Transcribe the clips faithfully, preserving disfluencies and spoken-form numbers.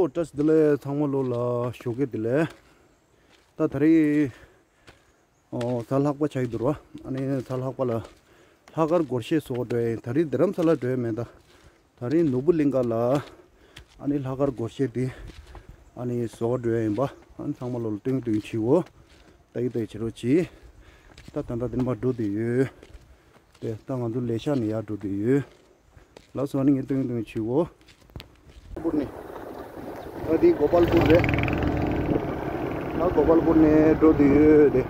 ཨོ་བཀྲ་ཤིས་བདེ་ལེགས། ཚང་མ་ལོ་ལ་ཞོགས་ཀས་བདེ་ལེགས། ད་ད་རེས་ཨོ་གཟའ་ལྷག་པ་ཆགས་ཀྱི་འདུག་ར། ཨ་ནི་གཟའ་ལྷག་པ་ལ་ལྷག་དཀར་སྒོར་གཞས་བཟོ་འགྲོ་ཡ་ཡིན། ད་རེས་རྡ་རམ་ས་ལ་འགྲོ་ཡ་མེད་ད། ད་རེས་ནོར་བུ་གླིང་ག་ལ་ཨ་ནི་ལྷག་དཀར་སྒོར་གཞས་དེ་ཨ་ནི་བཟོ་འགྲོ་ཡ་ཡིན་པ། ཨ་ནི་ཚང་མ་ལོ་ལ་སྟོན་སྟོན་བྱིའོ། ཏག་ཏག་བྱེད་རོགས་གྱིས། ད་ད་ལྟ་དེ་ནས་མར་འགྲོ་བསྡད་ཡོད། དེ་ད་ང་ཚོ་ལས་ཤག་ནས་ཡར་འགྲོ་བསྡད་ཡོད། ལགས་སོ། ཨ་ནི་ངས་སྟོན་སྟོན་བྱིའོ། པུར་ནས། ད་འདི་གོ་པལ་པུར་རེད། ད་གོ་པལ་པུར་ནས་འགྲོ་བསྡད་ཡོད་དེ།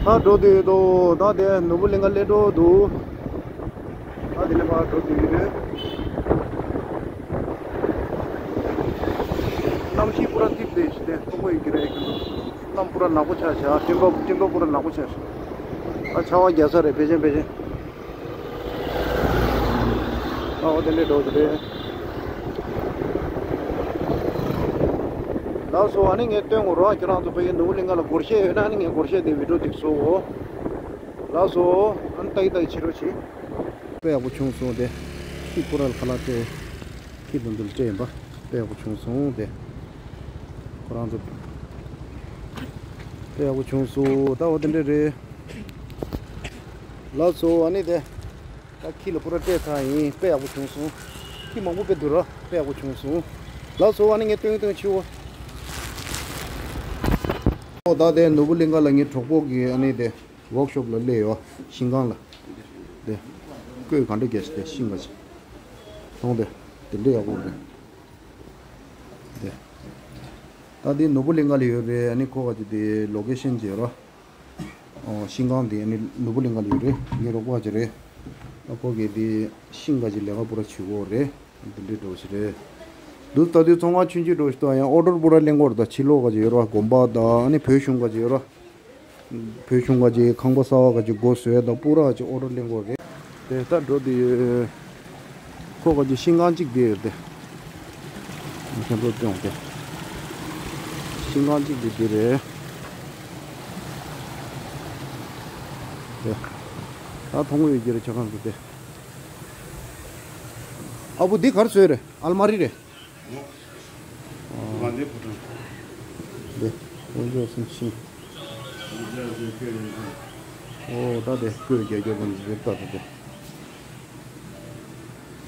ད་འགྲོ་བསྡད་ཡོད་དོ། ད་དེ་ནོར་བུ་གླིང་ག་སླེབས་འགྲོ་འདུག་ད་དེ་ནས་ཕར་འགྲོ་བསྡད་ཡོད། གནམ་གཤིས་པུ་ར་ཏིབ་བསྡད་ཤི་དེ་མཐོང་གི་ཡོད་ཀྱི་རེད། གནམ་པུ་ར་ནག་པོ་ཆགས་ཤག་སྤྲིན་པ་སྤྲིན་པ་པུ་ར་ནག་པོ་ཆགས་ཤག་ཨ་ཆར་པ་རྒྱག་ས་རེད། ཕལ་ཆེར་ཕལ་ཆེར། ཨ་འོ་དེ་འདྲས་འགྲོ་གི་རེད། ལགས་སོ། ཨ་ནི་ངས་སྟོན་དགོས་རོགས། ཁྱེད་རང་ཚོ་ཕ་གི་ནོར་བུ་གླིང་ག་ལ་སྒོར་གཞས་ཡོད་ན་ཨ་ནི་ངས་སྒོར་གཞས་དེ་བི་ཌིའོ་འདི་བཟོ་འོ། ལགས་སོ། ཨ་ནི་ཏག་ཏག་བྱེད་རོགས་བྱེད། དཔེ་ཡག་པོ་བྱུང་སོང་དེ། ཁྱི་ཁོ་ར་ལ་ཁ་ལག་སྤྲད། ཁྱི་དུང་དུ་ལ་སྤྲད་ཡིན་པ། དཔེ་ཡག་པོ་བྱུང་སོང་དེ། ཁོ་རང་ཚོ། དཔེ་ཡག་པོ་བྱུང་སོང་། ད་འོ་དེ་འདྲས་རེད། ལགས་སོ། ཨ་ནི་དེ། ད་ཁྱི་ལ་པུ་ར་སྤྲད་ཚར་ཡིན། དཔེ་ཡག་པོ་བྱུང་སོང་། ཁྱི་མང་པོ་དཔེ་འདུག་ར། དཔེ་ཡག་པོ་བྱུང་སོང་། ལགས་སོ། ཨ་ནི་ངས་སྟོན་སྟོན་བྱིའོ། ཨོ་ད་དེ་ནོར་བུ་གླིང་ག་ལ་ངའི་གྲོགས་པོ་གི་ཨ་ནི་དེ། ཝོག་ཤོབ་ལ་སླེབས་ཡོད། ཤིང་ཁང་ལ། དེ། བརྐོས་ག་འདྲ་རྒྱག་ཤི་དེ་ཤིང་ག་ཅིག་མཐོང་དེ། དེ་འདྲ་ཡག་པོ་རེད། དེ། ད་འདི་ནོར་བུ་གླིང་ག་ལ་ཡོད་རེད། ཨ་ནི་ཁོ་ག་ཅིག་དེ་ལོ་ཀེ་ཤན་ཅིག་ཡོད་ར། ཨོ་ཤིང་ཁང་དེ་ཨ་ནི་ནོར་བུ་གླིང་ག་ལ་ཡོད་རེད། ངའི་རོགས་པ་ཅིག་རེད། ཨ་ཁོ་གིས་དེ་ཤིང་ག་ཅིག་ལས་ཀ་པུ་ར་བྱེད་ཀྱི་ཡོད་རེད། དེ་འདྲའི་འདྲ་བོ་ཞིག་རེད། འདུག་ད་དུས་ཚོང་ཁང་ཆུང་ཆུང་འདྲ་བོ་ཞིག་འདུག་ཡང་ཨོ་ཌར་པུ་ར་ལེན་དགོས་རེད། ད་ཕྱི་ལོགས་ག་ཅིག་ཡོད་ར། དགོན་པ་དང་ཨ་ནི་བོད་གཞུང་ག་ཅིག་ཡོད་ར། བོད་གཞུང་ག་ཅིག་ཁང་པ་གསར་པ་ག་ཅིག་སྒོ་བཟོས་དང་པུ་ར་ག་ཅིག་ཨོ་ཌར་ལེན་དགོས་རེད། དེ་ད་འགྲོ་དེ་ཡོད། ཁོ་ག་ཅིག་ཤིང་ཁང་གཅིག་དེ་ཡོད་དེ། མཁན་པོ་སྐྱོང་དེ། ཤིང་ཁང་གཅིག་དེ་དེ་རེད། དེ། ད་མཐོང་གི་ཡོད་ཀྱི་རེད་ཁྱེད་རང་ཚོ་དེ། ཨ་བུ་འདི་གར་བཟོས་རེད། ཨལ་མ་རི་རེད། ང་འདི་ཕོ་བྲང་། འདི། དཀོན་མཆོག་གསུམ་ཤིང་། ཨོ་ད་དེ་བརྐོས་རྒྱག་རྒྱུ་དང་འདི་ལྟ་ད་དེ།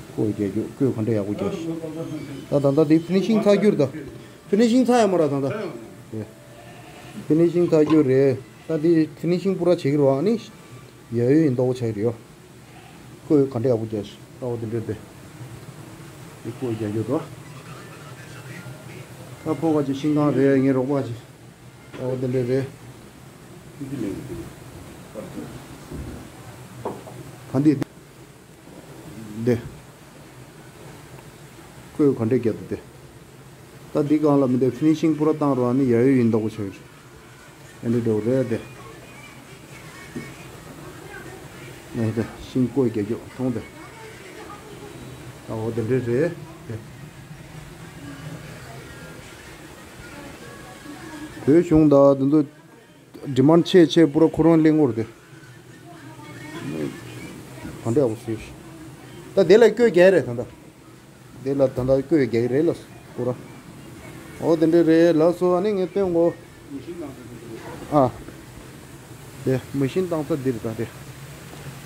བརྐོས་རྒྱག་རྒྱུ་བརྐོས་ག་འདྲ་ཡག་པོ་རྒྱག་ཤི། ད་ད་ད་དེ་ཕི་ནི་ཤིང་ཚར་རྒྱུ་རེད་ད། ཕི་ནི་ཤིང་ཚར་ཡ་མ་ར་ད་ད། དེ། ཕི་ནི་ཤིང་ཚར་རྒྱུ་རེད། ད་དེ་ཕི་ནི་ཤིང་པུ་ར་བྱེད་ཀྱི་རེད་བ། ཨ་ནི། ཡ་ཡོ་ཡིན་མདོག་ཆགས་རེད་ཡོ། བརྐོས་ག་འདྲ་ཡག་པོ་རྒྱག་ཤི། ལྟ་བ་དེ་འདྲས་དེ། དེ་བརྐོས་རྒྱག་རྒྱུ་དོ། ད་ཕོ་བ་ཅིག་ཤིང་ཁང་རེད། ངའི་རོགས་པ་ཅིག་ལྟ་བ་དེ་འདྲས་རེད། ད་འདི། འདི། བརྐོས་ག་འདྲས་རྒྱག་འདུག་དེ། ད་འདི་སྒང་ལ་མི་འདུག་ཕི་ནི་ཤིང་པུ་ར་བཏང་རོགས། ཨ་ནི་ཡ་ཡོ་ཡིན་མདོག་ཆགས་རེད། ཨེ་འདྲ་འདྲ་བོ་རེད་དེ། ནས་དེ་ཤིང་བརྐོས་རྒྱག་རྒྱུ་མཐོང་དེ། ཨ་འོ་དེ་འདྲས་རེད་དེ། བོད་གཞུང་དང་དེ་ཚོ་ཌི་མཱན་ཆེ་ཆེ་པུ་ར་ཁོ་རང་གླེང་གོ་རེད་དེ། ག་འདྲ་ཡག་པོ་བཟོས་ཤག་ད་དེ་ལ་བརྐོས་རྒྱག་རེད་ད་ལྟ། དེ་ལ་ད་ལྟ་བརྐོས་རྒྱག་གི་རེད་ལ་པུ་ར། འོ་དེ་འདྲས་རེད། ལགས་སོ། ཨ་ནི་ངས་སྟོན་གོ་ཨ། དེ་མ་ཤིན་བཏང་ས་འདི་རེད་ད་དེ།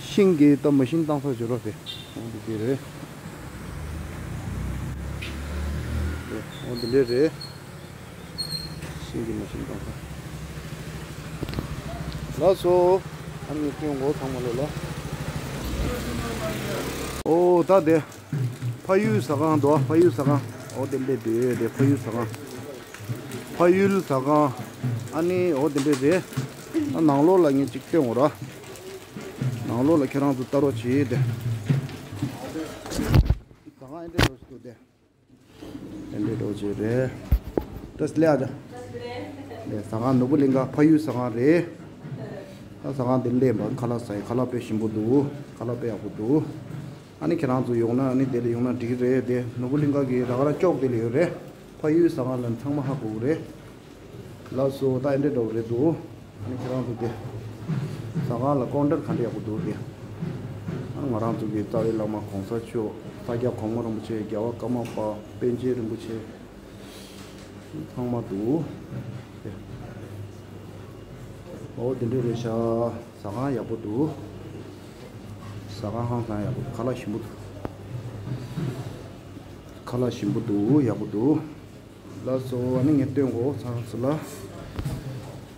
ཤིང་གི་ད་མ་ཤིན་བཏང་ས་བྱོས་རོགས་དེ། འོ་འདི་འདི་རེད། དེ་འོ་འདི་འདྲས་རེད། ཤིང་གི་མ་ཤིན་བཏང་ས། ལགས་སོ། ཨ་ནི་ངས་སྟོན་གོ་ཚང་མ་ལོ་ལ། ཨོ་ད་དེ། ཕ་ཡུལ་ཟ་ཁང་དོ། ཕ་ཡུལ་ཟ་ཁང་། འོ་དེ་འདྲས་དེ་དེ་ཕ་ཡུལ་ཟ་ཁང་། ཕ་ཡུལ་ཟ་ཁང་། ཨ་ནི་འོ་དེ་འདྲས་རེད། ཨ་ནང་ལོགས་ལ་ངས་ཅིག་སྟོན་འོ་ར། ནང་ལོགས་ལ་ཁྱེད་རང་ཚོ་ལྟ་རོགས་བྱེད་དེ། ཟ་ཁང་ཨེ་འདྲས་རོ་ཞིག་འདུག་དེ། དེ་འདྲས་རོ་ཞིག་རེད། ད་སླེབས་ཨ་ཅག་ལས་ཟ་ཁང་ནོར་བུ་གླིང་ག་ཕ་ཡུལ་ཟ་ཁང་རེད། ད་ཟ་ཁང་དེ་སླེབས་པ་ཁ་ལག་ཟ་ཡི། ཁ་ལག་དཔེ་ཞིམ་པོ་འདུག་ཁ་ལག་དཔེ་ཡག་པོ་འདུག་ཨ་ནི་ཁྱེད་རང་ཚོ་ཡོང་ན་ཨ་ནི་དེ་ལ་ཡོང་ན་འགྲིག་གི་རེད་དེ། ནོར་བུ་གླིང་ག་གི་ར་ག་ར་ཅོག་དེ་ལ་ཡོད་རེད། ཕ་ཡུལ་ཟ་ཁང་ལ་ཚང་མ་ཧ་གོ་གི་རེད། ལགས་སོ། ད་ཨེ་འདྲ་འདྲ་བོ་རེད་འདུག་ཨ་ནི་ཁྱེད་རང་ཚོ་དེ་ཟ་ཁང་ལ་ཀོན་ཊར་ག་འདྲ་ཡག་པོ་འདུག་དེ། ཨ་ང་རང་ཚོ་གི་རྩ་བའི་བླ་མ་གོང་ས་མཆོག་ས་སྐྱ་གོང་མ་རིན་པོ་ཆེ། རྒྱལ་བ་ཀརྨ་པ། པཎ་ཆེན་རིན་པོ་ཆེ། ཚང་མ་འདུག་དེ། འོ་དེ་འདྲ་རེད་ཤག་ཟ་ཁང་ཡག་པོ་འདུག་ཟ་ཁང་ཧང་སང་ཡག་པོ་འདུག་ཁ་ལག་ཞིམ་པོ་འདུག་ཁ་ལག་ཞིམ་པོ་འདུག་ཡག་པོ་འདུག་ལགས་སོ། ཨ་ནི་ངས་སྟོན་གོ་ཚང་ཚོ་ལ།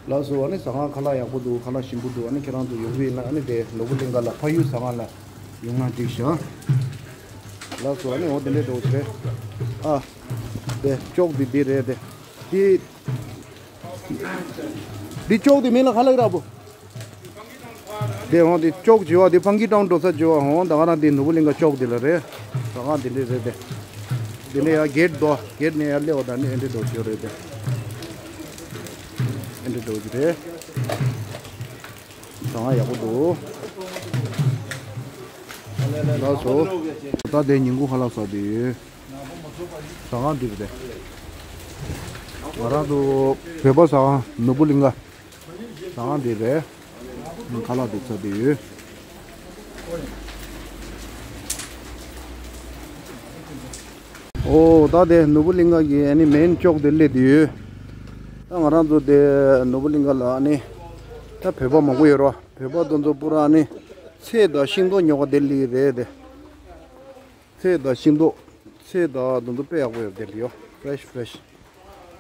ལགས་སོ། ཨ་ནི་ཟ་ཁང་ཁ་ལག་ཡག་པོ་འདུག་ཁ་ལག་ཞིམ་པོ་འདུག་ཨ་ནི་ཁྱེད་རང་ཚོ་ཡོང་གི་ཡིན་ན་ཨ་ནི་དེ་ནོར་བུ་གླིང་ག་ལ་ཕ་ཡུལ་ཟ་ཁང་ལ་ཡོང་ན་འགྲིག་ཤག་ལགས་སོ། ཨ་ནི་འོ་དེ་འདྲས་འགྲོ་ཆེ། ཨ། དེ་ཅོག་དེ་འདི་རེད་དེ། དེ། འདི་ཅོག་དེ་མིང་ལ་ག་ལབ་ར་བོ། དེ་འོང་དེ་ཅོག་བྱེད་པ་དེ་ཕང་ཀི་ཏང་འགྲོ་ས་བྱེད་པ་འོང་ད་ག་རང་དེ་ནོར་བུ་གླིང་ག་ཅོག་དེ་ལ་རེད། ད་ག་དེ་འདྲས་རེད་དེ། དེ་ནས་ཡར་གེད་དོ་གེད་ནས་ཡར་སླེབས་པ་ད་ནི་ཨེ་འདྲས་འགྲོ་ཆེ་རེད་དེ། ཨེ་འདྲས་འགྲོ་རྒྱུ་རེད། ཟ་ཁང་ཡག་པོ་འདུག་ལགས་སོ། ད་དེ་ཉིན་གུང་ཁ་ལག་ཟ་བསྡད་ཡོད། ཟ་ཁང་འདི་རེད། ང་རང་ཚོ་བོད་པ་ཟ་ཁང་ནོར་བུ་གླིང་ག་ཟ་ཁང་འདི་རེད། ཁ་ལག་འདི་ཟ་བསྡད་ཡོད། ཨོ་ད་དེ་ནོར་བུ་གླིང་ག་གི་ཨ་ནི་མེན་ཅོག་དེ་སླེབས་དུས། ད་ང་རང་ཚོ་དེ་ནོར་བུ་གླིང་ག་ལ་ཨ་ནི་ད་བོད་པ་མང་པོ་ཡོད་རེད་བ། བོད་པ་དེ་ཚོ་པུ་ར་ཨ་ནི་ཚལ་དང་ཤིང་ཏོག་ཉོ་ག་དེ་སླེབས་རེད་དེ། ཚལ་དང་ཤིང་ཏོག་ཚལ་དང་དེ་ཚོ་དཔེ་ཡག་པོ་ཡོད་དེ་ལ་ཡོད། ཕེ་རེ་ཤི་ཕེ་རེ་ཤི།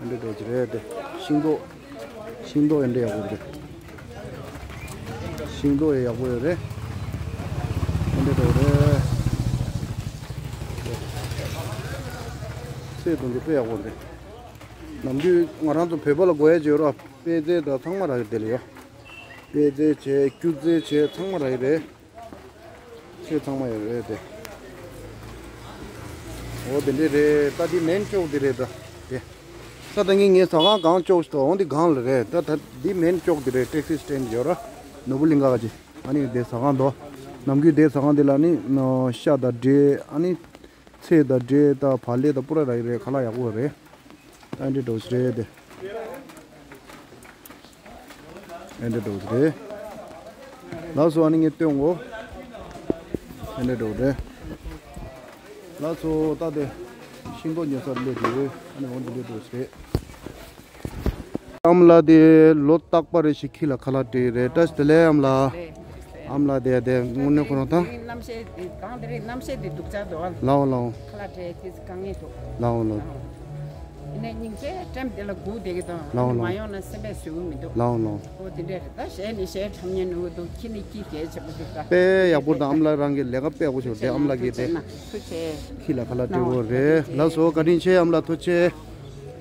ཨེ་འདྲ་འདྲ་ཅིག་རེད་དེ། ཤིང་ཏོག་ཤིང་ཏོག་ཨེ་འདྲ་ཡག་པོ་རེད། ཤིང་ཏོག་ཨེ་ཡག་པོ་ཡོད་རེད། ཨེ་འདྲ་འདྲ་རེད། ཚལ་དེ་ཚོ་དཔེ་ཡག་པོ་རེད། ནམ་རྒྱུན་ང་རང་ཚོ་བོད་པ་ལ་དགོས་ཡ་ཅིག་ཡོད་ར། པད་ཚལ་དང་ཚང་མ་རག་གི་དེ་ལ་ཡོད། པད་ཚལ་བྱས་སྐྱུར་རྫས་བྱས་ཚང་མ་རག་གི་རེད། ཚལ་ཚང་མ་ཡོད་རེད་དེ། འོ་དེ་འདྲས་རེད། ད་འདི་མེན་ཅོག་འདི་རེད་ད། དེ། ད་ད་ངས་ངའི་ཟ་ཁང་གང་ཅོག་ཞིག་འོང་འདི་གང་ལ་རེད་ད། ད་འདི་མེན་ཅོག་འདི་རེད། ཊེག་སི་སི་ཊེན་ཌི་ཡོད་ར། ནོར་བུ་གླིང་ག་གི། ཨ་ནི་དེ་ཟ་ཁང་དོ། ནམ་རྒྱུན་དེ་ཟ་ཁང་དེ་ལ་ནི་ཤ་དང་འབྲས་ཨ་ནི། ཚལ་དང་འབྲས་དང་བག་ལེབ་དང་པུ་ར་རག་གི་རེད། ཁ་ལག་ཡག་པོ་རེད། ཨེ་འདྲས་འདྲ་ཅིག་རེད་དེ། ཨེ་འདྲས་འདྲ་ཅིག་རེད། ལགས་སོ། ཨ་ནི་ངས་སྟོན་གོ། ཨེ་འདྲས་འདྲ་ཅིག་རེད། ལགས་སོ། ད་དེ་ཤིང་ཏོག་ཉོ་སར་སླེབས་ཡོད། ཨ་ནི་འོ་འདི་འདྲས་འདྲ་ཅིག་རེད། ཨ་མ་ལགས་དེ་ལོ་རྟག་པ་རེ་ཞིག་ཁྱི་ལ་ཁ་ལག་སྤྲད་རེད། བཀྲ་ཤིས་བདེ་ལེགས་ཨ་མ་ལགས། རེད། ཨ་མ་ལགས་དེ་དེ་དངོས་གནས་ཁོ་རང་དང་། རྣམ་ཤེས་དེ་གང་དེ་རེད། རྣམ་ཤེས་དེ་སྡུག་ཅག་འདུག་ཨ། ལའོ་ལའོ། ཁ་ལག་སྤྲད་དེ་དཀའ་ངལ་འདུག་ལའོ་ལའོ། ཨ་ནི་སྙིང་རྗེ་ཀྲམ་དེ་ལ་སྒུག་བསྡད་ཀྱི་དང་། ལའོ་ལའོ། མ་ཡོང་ན་སེམས་པ་བཟོད་ཀྱི་མི་འདུག་ལའོ་ལའོ། ཨོ་དེ་འདྲ་རེད། ད་གཞས་ནི་གཞས་འཁྲབ་མཁན་ནུ་འདུག་ཁྱི་ནི་ཁྱི་གལ་ཆེན་པོ་འདུག་ད། དཔེ་ཡག་པོ་དང་། ཨ་མ་ལགས་རང་གི་ལས་ཀ་དཔེ་ཡག་པོ་བྱུང་། དེ་ཨ་མ་ལགས་ཀྱིས་དེ། ཐུགས་རྗེ་ཆེ། ཁྱི་ལ་ཁ་ལག་སྤྲད་ཡོད་རེད། ལགས་སོ། བཀའ་དྲིན་ཆེ་ཨ་མ་ལགས། ཐུགས་རྗེ་ཆེ།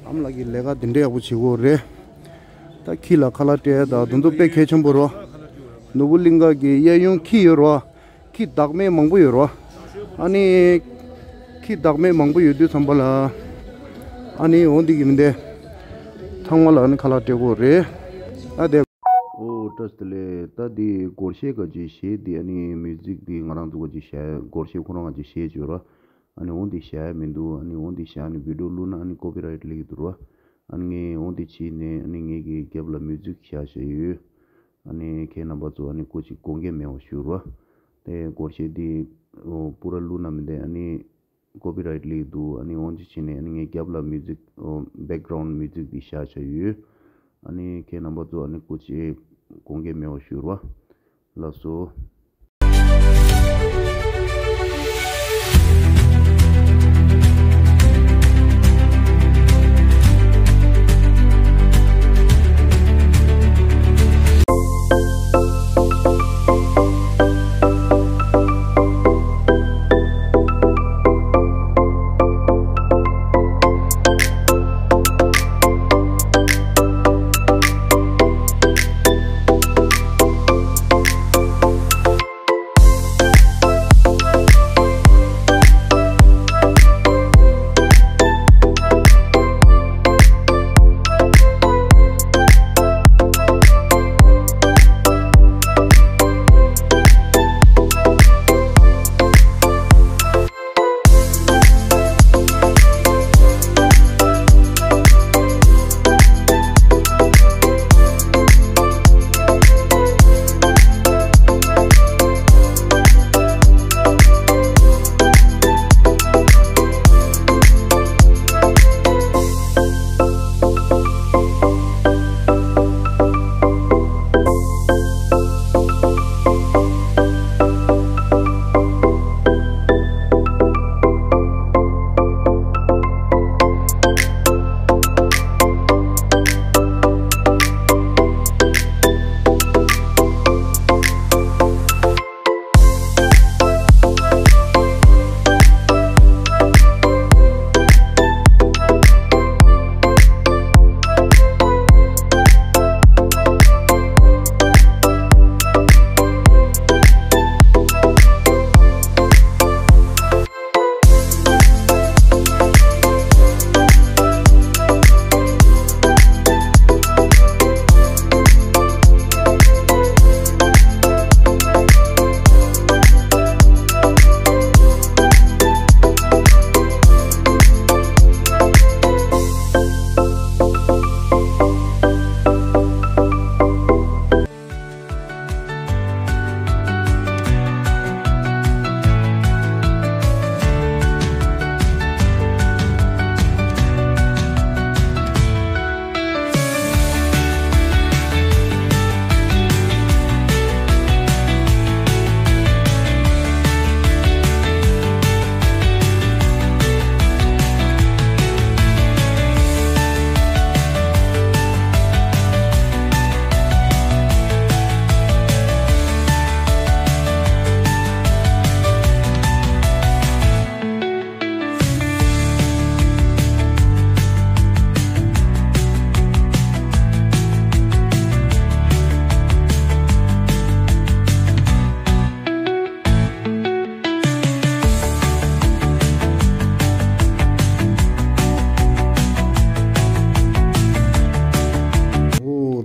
ཨ་མ་ལགས་ཀྱིས་ལས་ཀ་དེ་འདྲ་ཡག་པོ་བྱེད་ཀྱི་ཡོད་རེད། ད་ཁྱི་ལ་ཁ་ལག་སྤྲད་ཡ་ད་དེ་ཚོ་དཔེ་གལ་ཆེན་པོ་རེད། ནོར་བུ་གླིང་ག་གི་གཡས་གཡོན་ཁྱི་ཡོད་རེད། ཁྱི་བདག་མེད་མང་པོ་ཡོད་རེད། ཨ་ནི། ཁྱི་བདག་མེད་མང་པོ་ཡོད་དུས་ཙམ་པ་ལ། ཨ་ནི་འོ་འདི་གི་མི་འདི། ཚང་མ་ལ་ཨ་ནི་ཁ་ལག་སྤྲད་ཀྱི་ཡོད་རེད། ཨ་དེ། ཨོ་བཀྲ་ཤིས་བདེ་ལེགས། ད་འདི་སྒོར་གཞས་ག་ཅིག་གཞས་འདི་ཨ་ནི་མིའུ་ཟིག་འདི་ང་རང་ཚོ་ག་ཅིག་བྱས། སྒོར་གཞས་ཁོ་རང་ག་ཅིག་བྱས་བྱོས་ར། ཨ་ནི་འོ་འདི་བྱས་མི་འདུག་ཨ་ནི་འོ་འདི་བྱས་ཨ་ནི་བི་ཌིའོ་བླུགས་ན་ཨ་ནི་ཀོ་པི་རའིཊ་སླེབས་ཀྱི་འདུག་ར། ཨ་ནི་ངས་འོ་འདི་བྱས་ནས་ཨ་ནི་ངེད་ཀྱི་རྒྱབ་ལ་མིའུ་ཟིག་བཞག་བཞག་ཡོད། ཨ་ནི་ཁྱེད་རྣམ་པ་ཚོ་ཨ་ནི་སྐུ་མཁྱེན་དགོངས་འགལ་མེད་པ་ཞུ་ར། དེ་སྒོར་གཞས་འདི་ཨོ་པུ་ར་བླུགས་ན་མི་འདུག་ཨ་ནི་ཀོ་པི་རའིཊ་སླེབས་ཀྱི་འདུག་ཨ་ནི་འོ་འདི་བྱས་ནས་ཨ་ནི་ངའི་རྒྱབ་ལ་མིའུ་ཟིག་ཨོ་བེག་གྷ་རའུན་ཌི་མིའུ་ཟིག་འདི་བཞག་བཞག་ཡོད། ཨ་ནི་ཁྱེད་རྣམ་པ་ཚོ་ཨ་ནི་སྐུ་མཁྱེན་དགོངས་འགལ་མེད་པ་ཞུ་ར། ལགས་སོ།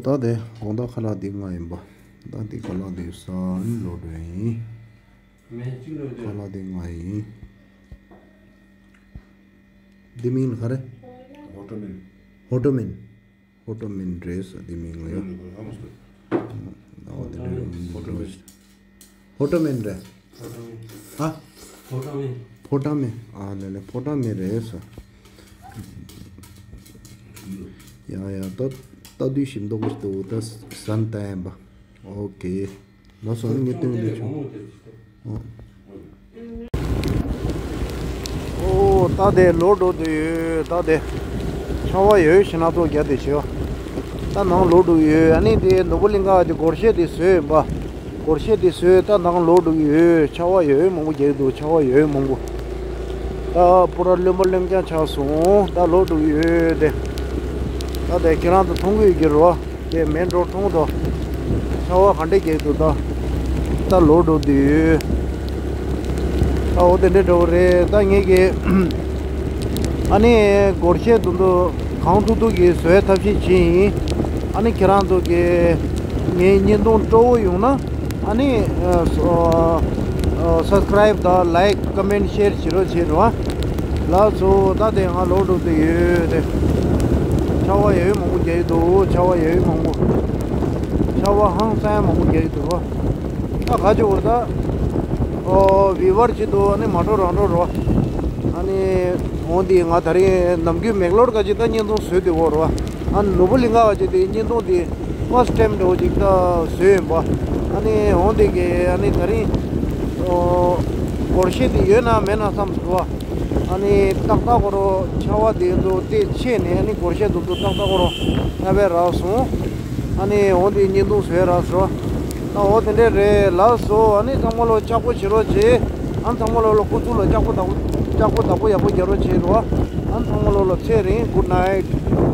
ད་དེ་དགོང་དག་ཁ་ལག་འདི་ང་ཡིན་པ། ད་འདི་ཁ་ལག་འདི་ས་ཨན་ལོ་འགྲོ་ཡིན། ཁ་ལག་འདི་ང་ཡིན། འདི་མིང་ལ་ག་རེ། ཧོ་ཏོ་མིན། ཧོ་ཏོ་མིན། ཧོ་ཏོ་མིན་རེད་ས་འདི་མིང་ལ་ཡོད། ཨོ་འདི་འདྲ་ཧོ་ཏོ་མིན། ཧོ་ཏོ་མིན་རེད། ཧ། ཕོ་བྲང་མི། ཕོ་བྲང་མི། ཨ་ལེ་ལེ་ཕོ་བྲང་མི་རེད་ས། ཡ་ཡ་ད་ལྟ་དུས་ཞིམ་མདོག་གི་འདུག་ད་ཟན་ལྟ་ཡིན་པ། ཨོ་ཀེ། ལོ་སོང་ངེ་སྟོན་དུ་ཆུ། ཨོ། ཨོ་ད་དེ་ལོག་འགྲོ་དུས་ཡོད་ད་དེ། ཆར་པ་ཡོད་ཤི་ན་ཚོ་རྒྱ་དེ་ཆེ་བ། ད་ནང་ལོག་འགྲོ་ཡོད། ཨ་ནི་དེ་ནོར་བུ་གླིང་ག་དེ་སྒོར་གཞས་དེ་བཟོས་ཡིན་པ། སྒོར་གཞས་དེ་བཟོས་ད་ནང་ལོག་འགྲོ་ཡོད། ཆར་པ་ཡོད་མང་པོ་རྒྱག་འདུག་ཆར་པ་ཡོད་མང་པོ། ད་པུ་ར་རློན་པ་རློན་རྐྱང་ཆགས་སོང་ད་ལོག་འགྲོ་ཡོད་དེ། ད་དེ་ཁྱེད་རང་ཚོ་མཐོང་གི་ཡོད་ཀྱི་རེད་བ། དེ་མེན་རོ་མཐོང་དོ། ཆར་པ་ག་འདྲས་རྒྱག་འདུག་ད། ད་ལོག་འགྲོ་དུས། ད་འོ་དེ་འདྲས་འགྲོ་གི་རེད་ད་ངེད་ཀྱི། ཨ་ནི་སྒོར་གཞས་དུ་དུ་གང་ཐུབ་ཐུབ་ཀྱིས་བཟོའི་ཐབས་ཤེས་བྱེད་ཡིན། ཨ་ནི་ཁྱེད་རང་ཚོ་གི་ངའི་བརྙན་ཐུང་སྤྲོ་བོ་ཡོང་ན་ཨ་ནི་སབ་སི་ཀ་རའིབ་དང་ལའིཀ་ཀོ་མེན་ཤེར་བྱེད་རོགས་བྱེད་རོགས། ལགས་སོ་ད་དེ་ང་ལོག་འགྲོ་དུས་ཡོད་དེ། ཆར་པ་ཡོད་མང་པོ་རྒྱག་གི་འདུག་ཆར་པ་ཡོད་མང་པོ། ཆར་པ་ཧང་སང་མང་པོ་རྒྱག་གི་འདུག་ད་ག་ཅིག་འོར་ད། ཨོ་བི་བར་བྱེད་དུ་ཨ་ནི་མ་འགྲོ་རང་འགྲོ་རོ། ཨ་ནི་འོང་དེ་ང་ད་རིང་ནམ་རྒྱུན་མེག་ལོར་ག་ཅིག་ད་བརྙན་ཐུང་བཟོས་དེ་འོ་རོ། ཨ་ནི་ནོར་བུ་གླིང་ག་ག་ཅིག་དེ་བརྙན་ཐུང་དེ་ཕར་སི་ཊི་ཊེམ་འགྲོ་ཅིག་ད་བཟོས་ཡིན་པ། ཨ་ནི་འོང་དེ་གི་ཨ་ནི་ད་རིང་ཨོ་སྒོར་གཞས་དེ་ཡོད་ན་མེད་ན་བསམ་སོང་བ། ཨ་ནི་ཏག་ཏག་གོ་རོ་ཆར་པ་དེ་ཚོ་དེ་ཆེ་ནས་ཨ་ནི་སྒོར་གཞས་དེ་ཚོ་ཏག་ཏག་གོ་རོ་ཐ་བས་རག་སོང་། ཨ་ནི་འོ་དེ་བརྙན་ཐུང་བཟོས་རག་སོང་། ད་འོ་དེ་འདྲས་རེད་ལགས་སོ། ཨ་ནི་ཚང་མ་ལོ་ལྕགས་པོ་བྱེད་རོགས་བྱེད། ཨ་ནི་ཚང་མ་ལོ་ལོ་ཁུ་ཚུར་ལོ་ལྕགས་པོ་བདག་པོ་ལྕགས་པོ་བདག་པོ་ཡག་པོ་རྒྱག་རོགས་བྱེད་རོགས། ཨ་ནི་ཚང་མ་ལོ་ལོ་ཚེ་རིང་good night།